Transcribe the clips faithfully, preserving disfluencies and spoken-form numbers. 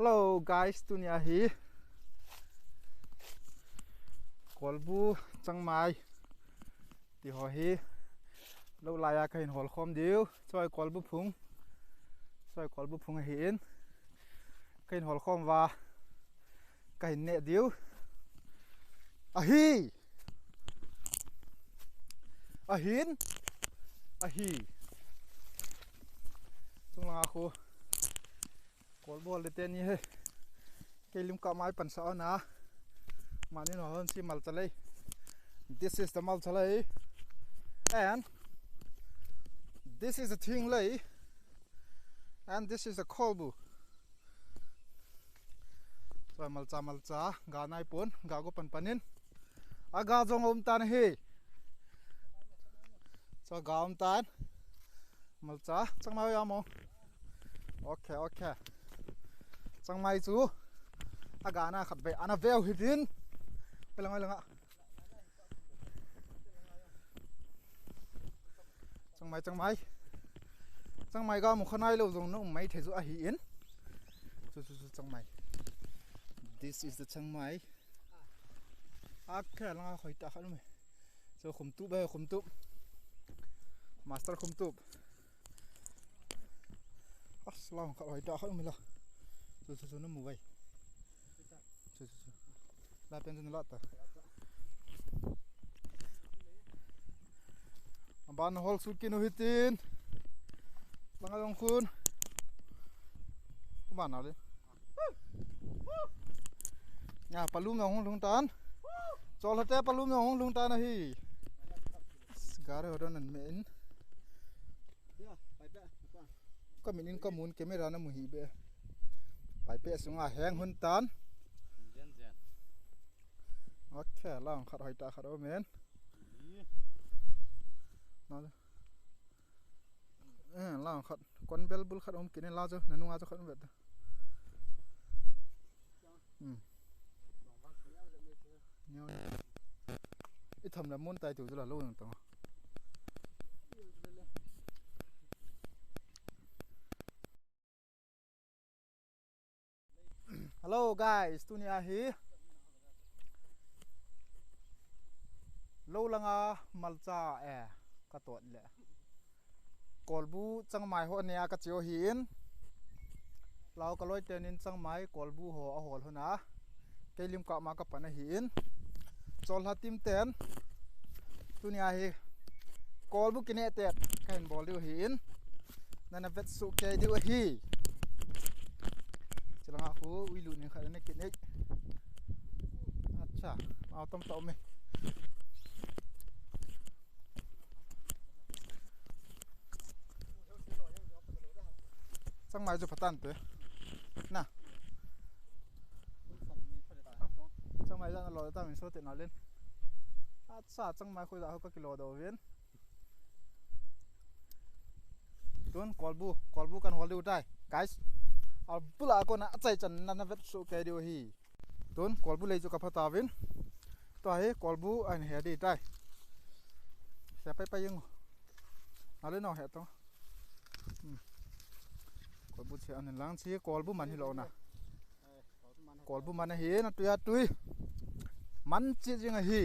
Hello guys, tunia hi Kolbu changmai ti ho hi lou laiya kahin holkhom diu. Choi Kolbu phung. Choi Kolbu phung ahin. Kahin holkhom uva kahin neh diu. Ahi. Ahin. Ahi. Chunglanga khu. Kolbu hol teni hi. Kei lim kah mai pansa ona. Mani no hon si malcha lei. This is the malcha lei. And this is the thing lei. And this is the Kolbu. Choi malcha malcha, ga nai pon, ga go pan panin. Aga jong um tan hi. Choi ga um tan. Malcha, changmai ya mo. Okay, okay. Changmai chu. Aga na khat ve, ana veu hi din. Pelang, pelang. Changmai, changmai. Changmai ga mu khanai lo jong no mai thei chu ahin. Chu, chu, chu, changmai. This is the changmai. Akhe langa khoi ta khan me. So khum tu ba khum tu. Master khum tu. As lang khat hoi ta khat um la. Chu chu chu na mu vai. Chu chu chu. La pen chu na la ta. Aban hol su kinu hitin. Langa long khun. Kuman na le. Ya, palum na hung lhung tan. Chol hate palum na hung lhung tan ahi. Gari hodon an me in. Ka min in ka mun camera na mu hi be. Pai pe sunga heng hun tan. Jen, jen. Okay, lang khat hoi ta khat o men. Ih. Na. Eh, lang khat. Kon bel bul khat om kini la jo, na nunga jo khat om vet. Hmm. Neo. I tham la mun tai tu la lo yang tong. Hello guys, tunia hi lou langa malcha e ka tot le. Kolbu changmai ho nia ka cheu hi in. Lau ka loi tenin changmai kolbu ho a hol hona. Kei lim kah ma ka pan ahi in. Chol ha tim ten. Tunia hi kolbu kine te ka hin bol diu hi in. Nana vet su kei diu ahi. Chilanga khu ui lu ni kha ne kine. Acha, mau tom tom me. Changmai chu pha tan te. Na. Changmai jana lo ta min so te na len. Acha, changmai khoi da ho ka kilo do vin. Tun kolbu, kolbu kan hol diu tai. Guys. Al bula ko na achai chan na na vet su kei diu hi. Tun kolbu lei chu ka pha ta vin. Tua hi kolbu an he di tai. He pai pai yeng. Ale no he to. Hmm. Kolbu che an lang chi kolbu man hi lo na. Kolbu man ahi na tui a tui. Man chi jing ahi.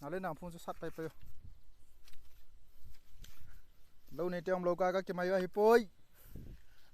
Ale na phung chu sat pai pai. Lo nei te um lo ka ka ki mai ahi poi.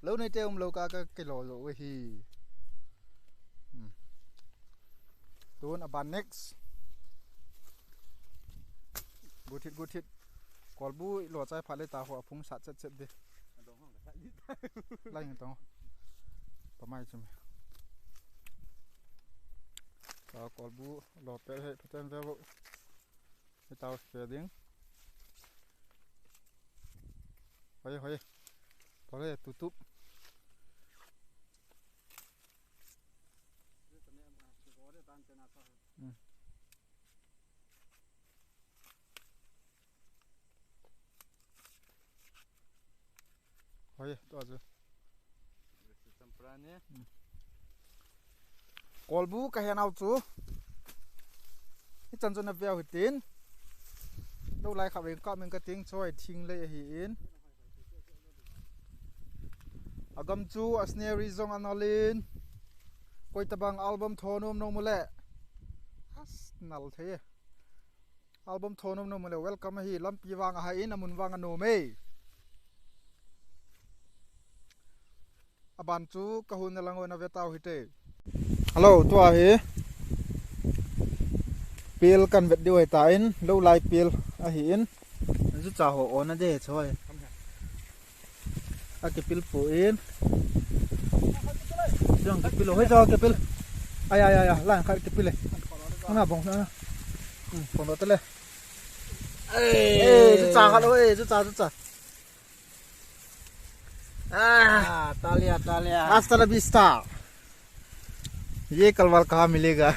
Lo nei te um lo ka ka kilo lo hi. Hmm. Tun aban next. Good hit, good hit. Kolbu lo chai pha le ta ho phung sat chet chet de. Lai ngi tong. Pa mai chum. Ta kolbu lo pe he phaten ve vo. He ta fe ding. Hoi, hoi. Pale tutup. Hmm. Hoi, to ajo. Kolbu ka he nau chu. Hichan chu na veu hitin. Lo lai kha veng ka min ka ting choi thing lei ahi in. Agam chu a scenery jong anal in. Koi tabang album tho nom nom ule. As nal thei e. Album tho nom nom ule. Welcome ahi. Lampi vang ahai in, amun vang anom e. Aban chu ka hun na lang na ve tau hite. Hello, tua hi. Pil kan vet diu ahi tan, lo lai pil ahi in. Jucha ho on a de choi. Akipil pu in. Jong kipil, hoi jong kipil. Ai, ai, ai, ai, lang khat kipil e. Ana bong na. Hmm, bong do tele. Eh, jucha khat lo, eh, jucha, jucha. Ah, talia, talia. Hasta la vista. Ye kal wal kaha milega.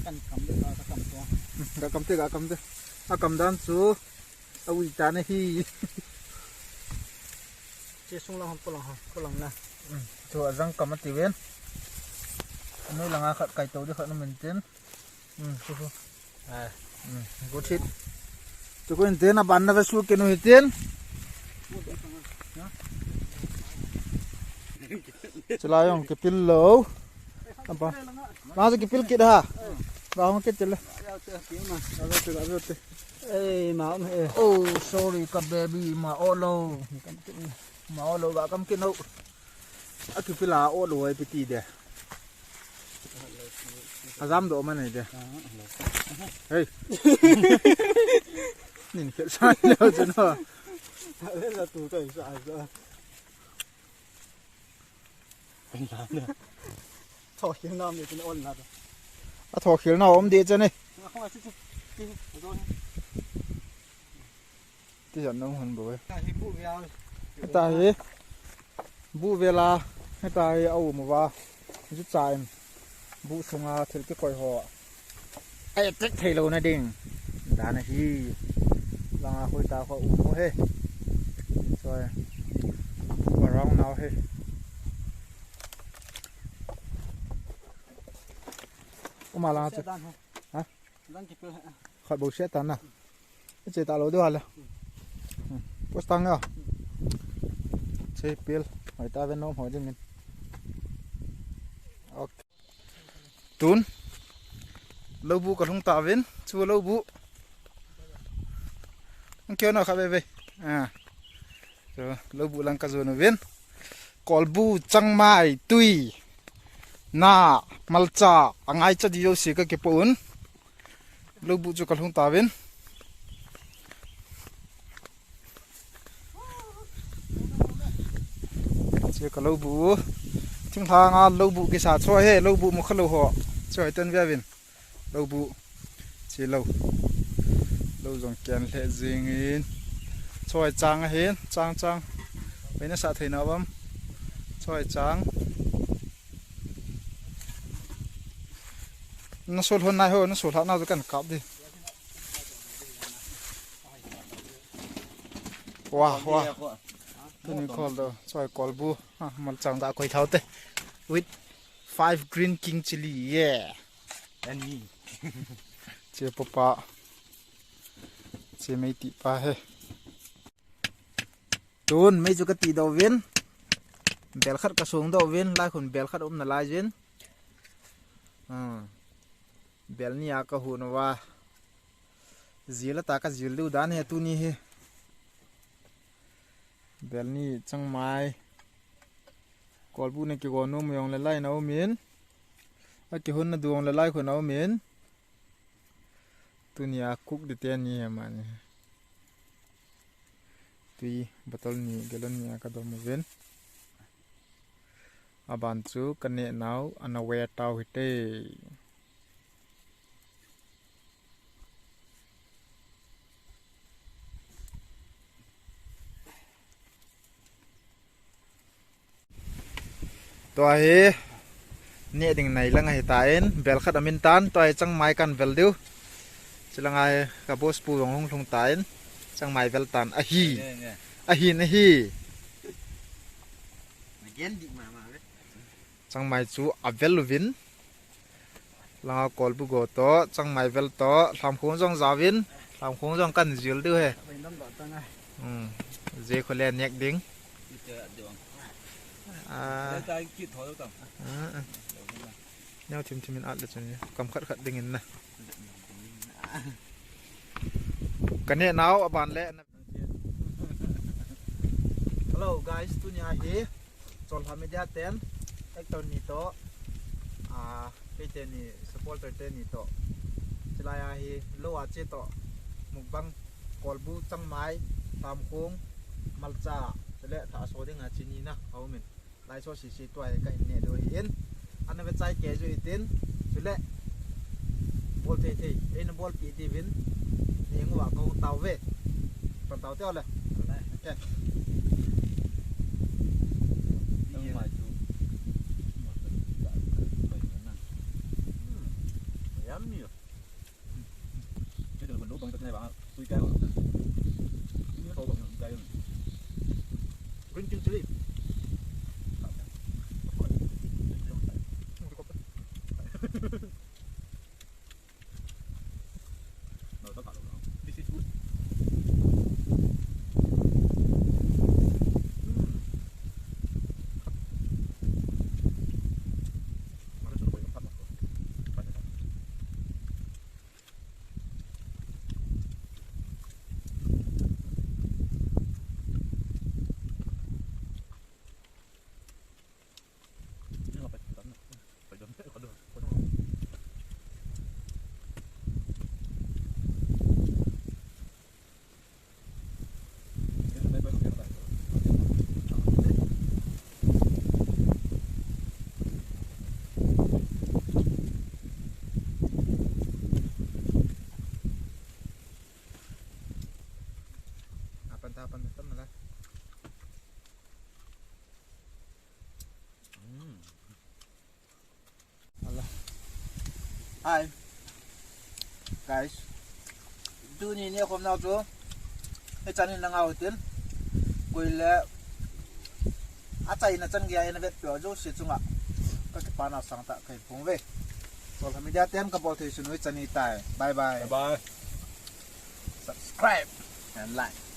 Kan kam de, ka kam to. Ka kam te, ka kam te. A kam dan chu. A ui ta na hi. Che sung lang, ko lang ha, ko lang na. Chu a jang kam ati ven. Noi langa khat kai to de khat na min tin. Hmm, chu chu. Ah. Hmm, go thit. Chu ko in tin a ban na ve su ke nu hi tin. Chila jong kipil lo. Apa. Ma chu kipil kit ha. Ba hong kit chila. Ei, ma, eh. Oh, sorry, ka baby, ma, oh, lo. Ma, oh, lo, ba, kam kit no. Akipila, oh, lo, ai, piti de. Ajam do man de. Hey. Nin khel sa lo chu no. Tho khel na me tin on na. A tho khel na om de chane. Ti jan nong hon bo. Heta hi bu vela, heta hi a um uva. Jucha in bu sunga thil kikoi ho. Ai tek thei lo na ding. Dan ahi. Langa khoi ta kho um he. Choi. Bu around now he. Uma langa chu. Ha? Khat bou se tan na. Che ta lo deu hale. Post tang ya. Che pil. Hoi ta ve nom hoi ding min. Ok. Tun. Lo bu ka lhung ta vin. Chu lo bu. Ang kyo na kha ve ve. Ah. Chu lo bu lang ka zo nu vin. Kolbu, changmai, tui. Na, malcha, angai cha di jouse ka kipo un. Lo bu chu ka lhung ta vin. Che ka lo bu. Thing lhanga lo bu kisa choi he, lo bu mu kha lo ho. Choi ten ve vin. Lo bu. Che lo. Lo jong ken lheh jing in. Choi chang ahin, chang chang. Bei na sa thei na vam. Choi chang. Na sol hon nai ho, na sol ha na kan kap di. Wah, wah. Tuni kol do, choi kolbu. Ah, malchang da koi thau te. With five green king chili, yeah. And me. Che papa. Che mei ti pa he. Tun mei chu ka ti do vin. Bel khat ka sung do vin, lai khun bel khat um na lai vin. Ah. Bel ni a ka hun uva. Jil a ta ka jil diu dan he tuni hi. Bel ni changmai. Kolbu na kigon nom jong le lai na um in. A kihon na duong le lai khun a um in. Tuni a kuk di te ni he mani. Tui bottle ni gallon ni a ka dom uvin. Aban chu ka neh nau ana we tau hite. Tua hi neh ding nai lang ahi tan, bel khat amin tan, tua hi changmai kan vel diu. Chulanga hi ka boss pu jong hung lhung tan, changmai vel tan ahi. Nge, nge. Ahin ahi. Ngen dik mama ve. Changmai chu avel uvin. Langa kolbu go to, changmai vel to, lhamkhong jong jaovin, lhamkhong jong kan jil diu he. Bai nam ba tang ai. Hmm. Je kho le nek ding. Ite dong. Ah. Neo thim thim in at le chun, kam khat khat ding in na. Ka neh nau a ban le. Hello guys, tunia hi Cholha Media ten actor ni toh, ah, keite ni supporter te ni toh, chilai a hi lou a che toh mukbang, kolbu, changmai, tamkhong, malcha, chule tha so ding a chini na aumin. Lai so sisi tua ka hin neh diu ahin. Ana ve chai kei ju hitin. Chule bol thei thei eina bolpi diuvin, neng uva ka hung tao ve. Pan tao teo le. Okay. Yummy. Green chili. This is good. Apan ta, apan ta, apan ta. Hi guys, tuni neh khom nau chu hichan in na ngah u hitin, koi le achaina chan geiya eina vetpi ho jouse chunga ka kipana sangtah kahin phong uve. Cholha Media ten kabol thei sun u hichan hitai. Bye bye. Bye bye. Subscribe and like.